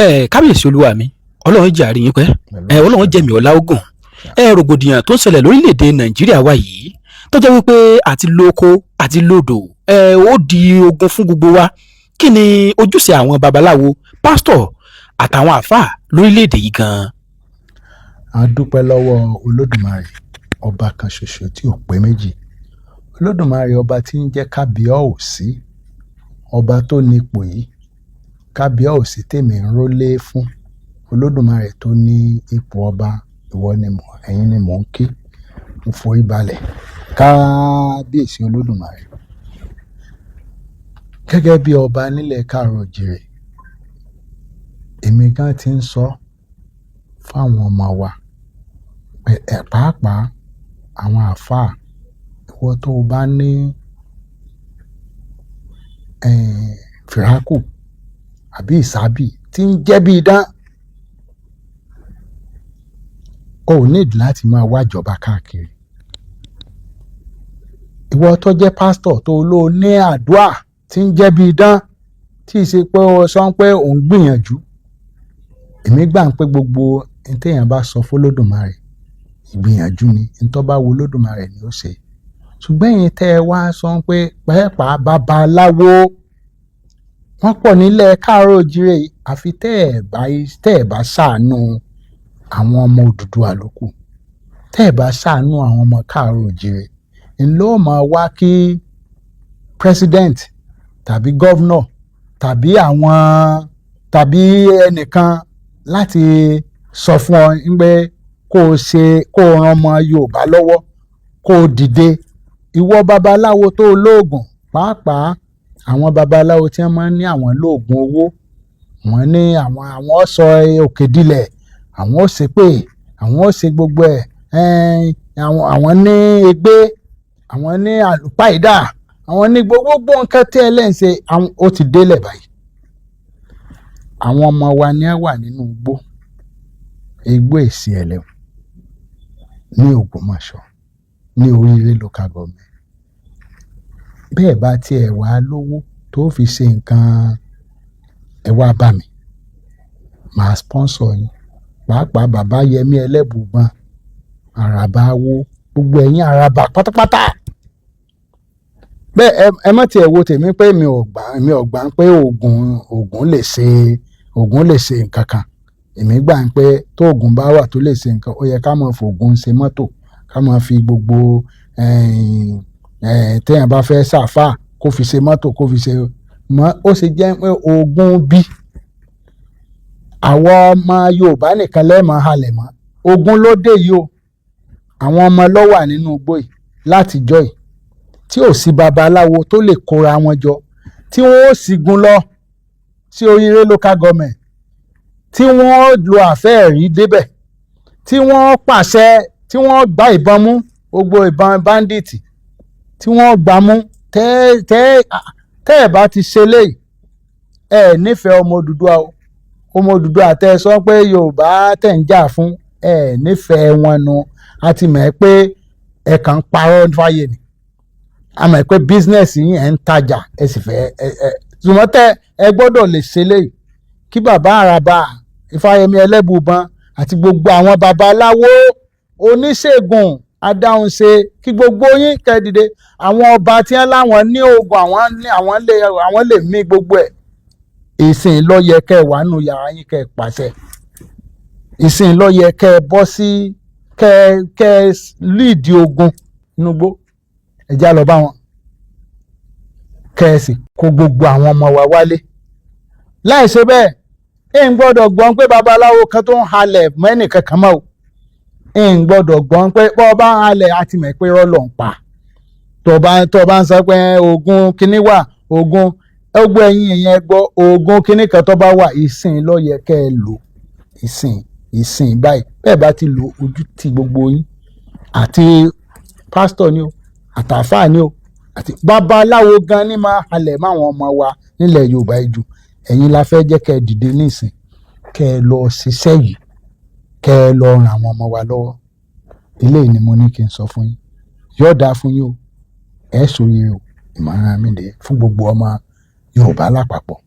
Ẹ kábíyèsí, olúwa mi, Ọlọ́run jẹ́ àárín yín pẹ́. Ẹ Ọlọ́run jẹ̀mí ọlá ogun. Ẹ rògbòdìyàn tó ń ṣẹlẹ̀ lórílẹ̀‐èdè Nàìjíríà wa yìí, tó jẹ́ wípé àti lóko àti lódò, ẹ ó di ogun fún gbogbo wa. Kí ni ojúṣe àwọn babaláwo, pásítọ̀ àtàwọn àáfàá lórílẹ̀‐èdè yìí gan-an? A dúpẹ́ lọ́wọ́ Olódùmarè, ọba kan ṣoṣo tí ò pé méjì, Olódùmarè, ọba tí ń jẹ́ kábíọ́ọ̀sí, ọba tó nípò yìí, kábíọ́ọ̀sí tèmi ń rólé fún. Olódùmarè tó ní ipò ọba, ìwọ ni mò, ẹ̀yin ni mò ń kí. Mo forí balẹ̀, kábíyèsí Olódùmarè. Gẹ́gẹ́ bí ọba nílẹ̀ káàárọ̀ oòjíire, èmi gan ti ń sọ fáwọn ọmọ wa, ẹ pàápàá àwọn àáfàá, ìwọ tó o bá ní fìràkù àbí ìsábì tí ń jẹ́ bí idán, o ò need láti máa wájọba káàkiri. Ìwọ tó jẹ́ pásítọ̀ tó ló ní àdúà tí ń jẹ́ bí idán, tí ì ṣe pé o sọ pé ò ń gbìyànjú, èmi gbà ń pé gbogbo ní téèyàn bá sọ f'Olódùmarè, ìgbìyànjú ni. Ní tó bá wo Olódùmarè ni ó ṣe. Ṣùgbọ́n ẹ̀yin tẹ́ ẹ wá sọ pé pẹ́ẹ́pàá babaláwo, wọ́n pọ̀ nílẹ̀ káàárọ̀ oòjíire yìí, àfi tẹ́ ẹ̀ bá ṣàánú àwọn ọmọ Odùduwà lókù, tẹ́ ẹ̀ bá ṣàánú àwọn ọmọ káàárọ̀ oòjíire, ńlọ máa wá kí president tàbí governor tàbí àwọn tàbí ẹnìkan láti sọ fún ọ pé kó o ṣe, kó o ran ọmọ Yorùbá lọ́wọ́, kó o dìde. Ìwọ babaláwo tó lóògùn, pàápàá àwọn babaláwo tí wọ́n máa ń ní àwọn lóògùn owó, wọ́n ní àwọn sọ òkè dilẹ̀, àwọn ó ṣépè, àwọn ó ṣe gbogbo ẹ̀, àwọn ní egbé, àwọn ní àlùpàídà, àwọn ní gbogbo nǹkan tí ẹ lẹ́ ń ṣe, ó ti délẹ̀ báyìí. Àwọn ọmọ wa ní wà nínú igbó, igbó èsì ẹlẹ́wọ̀n ní Ògbómọ̀ṣọ́, ní Oríire Local Government. Bẹ́ẹ̀ bá tiẹ̀ wá lówó tó fi ṣe nǹkan, ẹ wá bá mi, màá sponsor yín. Pàápàá bàbá Yẹmí Ẹlẹ́bùúbọn, àràbà wo, gbogbo ẹ̀yin àràbà pátápátá. Bẹ́ẹ̀ ẹ má tiẹ̀ wo tèmi pé mi ò gbà pé oògùn lè ṣe nǹkan kan. Èmi gbà pé tó oògùn bá wà tó lè ṣe nǹkan, ó yẹ ká máa fòògùn ṣe mọ́tò, ká máa fi gbogbo téèyàn bá fẹ́ ṣàfà kó fi ṣe mọ́tò, kó fi ṣe mọ́. Ó ṣe jẹ́ pé oògùn bí àwọn ọmọ Yorùbá nìkan lẹ́ẹ̀mọ́ halẹ̀ mọ́. Ogun ló dé yìí o. Àwọn ọmọ ló wà nínú igbó yìí látijọ́ yìí, tí ò sí babaláwo tó lè kóra wọn jọ, tí wọ́n ó sì gun lọ sí Oríire Local Government, tí wọ́n lo àfẹ́ẹ̀rí débẹ̀, tí wọ́n pàṣẹ, tí wọ́n gba ìbọn mú, gbogbo ìbọn bandit tí wọ́n gbà mú. Tẹ́ tẹ́ tẹ́ ẹ̀ bá ti ṣe léyìí, ẹ nífẹ̀ẹ́ ọmọ Odùduwà o. Ọmọ Odùduwà tẹ́ ẹ sọ pé Yorùbá tẹ̀ ń jà fún, ẹ nífẹ̀ẹ́ wọn nu. A ti mọ̀ ẹ́ pé ẹ kàn ń parọ́ fáyé ni. A mọ̀ ẹ́ pé business yín, ẹ̀ ń tajà, ẹ sì fẹ́ ẹ ẹ ṣùgbọ́n tẹ́ ẹ gbọ́dọ̀ lè ṣe léyìí, kí bàbá Àràbà Ifáyẹmí Ẹlẹ́bùúbọn àti gbogbo àwọn babaláwo, oníṣègùn, adáhunṣe, kí gbogbo yín kẹ́ dìde. Àwọn ọba tí wọ́n láwọn ní oògùn, àwọn ní àwọn lè mí gbogbo ẹ̀, ìsìn ló yẹ kẹ́ ẹ wà nù yàrá yín, kẹ́ ẹ pàṣẹ. Ìsìn ló yẹ kẹ́ ẹ bọ́ sí, kẹ́ ẹ lead ogun nugbó. Ẹ já lọ bá wọn, kẹ́ ẹ sì kó gbogbo àwọn ọmọ wa wálé. Láì ṣe bẹ́ẹ̀, ẹ̀ ń gbọ́dọ̀ gbọ́n pé babaláwo kan tó ń halẹ̀ mẹ́nì kankan mọ́ o. Ẹ̀ ń gbọ́dọ̀ gbọ́n pé bọ́ bá ń halẹ̀, àti mọ̀ pé irọ́ ló ń pa. Tó bá ń sọ pé oògùn kinní wà, oògùn gbogbo ẹ̀yin èèyàn gbọ́, oògùn kinní kan tó bá wà, ìsìn ló yẹ kẹ́ ẹ lò, ìsìn báyìí. Bẹ́ẹ̀ bá ti lò, ojú ti gbogbo yín, àti pásítọ̀ ni o, àtàfáà ni o, àti babaláwo gan ni máa halẹ̀ máwọn ọmọ wa nílẹ̀ Yorùbá yìí jù. Ẹ̀yin la fẹ́ jẹ́ kẹ́ ẹ dìde nísìn, kẹ́ ẹ lọ ṣiṣẹ́ yìí, kẹ́ ẹ lọ ràn àwọn ọmọ wa lọ́wọ́. Eléyìí ni mo ní kí n sọ fún yín. Yóò dáa fún yín o, ẹ sóríire o. Ìmọ̀ràn mi rèé fún gbogbo ọmọ Yorùbá lápapọ̀.